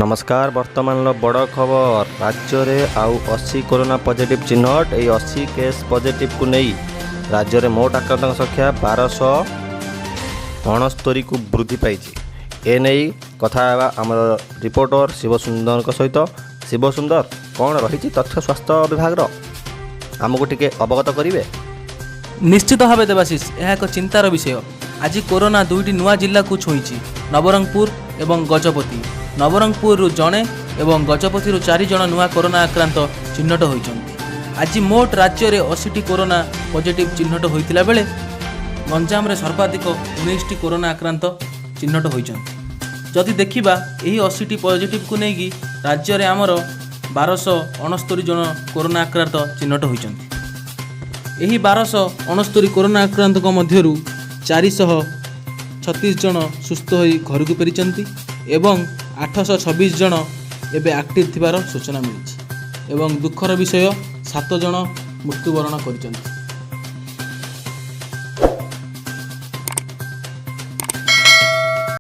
ନମସ୍କାର। ବର୍ତ୍ତମାନର ବଡ଼ ଖବର, ରାଜ୍ୟରେ ଆଉ 80 କରୋନା ପଜିଟିଭ୍ ଚିହ୍ନଟ। ଏହି 80 କେସ୍ ପଜିଟିଭ୍କୁ ନେଇ ରାଜ୍ୟରେ ମୋଟ ଆକ୍ରାନ୍ତଙ୍କ ସଂଖ୍ୟା 1269କୁ ବୃଦ୍ଧି ପାଇଛି। ଏନେଇ କଥା ହେବା ଆମର ରିପୋର୍ଟର ଶିବସୁନ୍ଦରଙ୍କ ସହିତ। ଶିବସୁନ୍ଦର, କ'ଣ ରହିଛି ତଥ୍ୟ ସ୍ୱାସ୍ଥ୍ୟ ବିଭାଗର, ଆମକୁ ଟିକେ ଅବଗତ କରିବେ? ନିଶ୍ଚିତ ଭାବେ ଦେବାଶିଷ, ଏହା ଏକ ଚିନ୍ତାର ବିଷୟ। ଆଜି କରୋନା ଦୁଇଟି ନୂଆ ଜିଲ୍ଲାକୁ ଛୁଇଁଛି, ନବରଙ୍ଗପୁର ଏବଂ ଗଜପତି। ନବରଙ୍ଗପୁରରୁ ଜଣେ ଏବଂ ଗଜପତିରୁ ଚାରି ଜଣ ନୂଆ କରୋନା ଆକ୍ରାନ୍ତ ଚିହ୍ନଟ ହୋଇଛନ୍ତି। ଆଜି ମୋଟ ରାଜ୍ୟରେ 80ଟି କରୋନା ପଜିଟିଭ୍ ଚିହ୍ନଟ ହୋଇଥିଲା ବେଳେ ଗଞ୍ଜାମରେ ସର୍ବାଧିକ 19ଟି କରୋନା ଆକ୍ରାନ୍ତ ଚିହ୍ନଟ ହୋଇଛନ୍ତି। ଯଦି ଦେଖିବା, ଏହି 80ଟି ପଜିଟିଭକୁ ନେଇକି ରାଜ୍ୟରେ ଆମର 1269 ଜଣ କରୋନା ଆକ୍ରାନ୍ତ ଚିହ୍ନଟ ହୋଇଛନ୍ତି। ଏହି 1269 କରୋନା ଆକ୍ରାନ୍ତଙ୍କ ମଧ୍ୟରୁ 436 ଜଣ ସୁସ୍ଥ ହୋଇ ଘରକୁ ଫେରିଛନ୍ତି ଏବଂ 826 ଜଣ ଏବେ ଆକ୍ଟିଭ୍ ଥିବାର ସୂଚନା ମିଳିଛି ଏବଂ ଦୁଃଖର ବିଷୟ, ସାତ ଜଣ ମୃତ୍ୟୁବରଣ କରିଛନ୍ତି।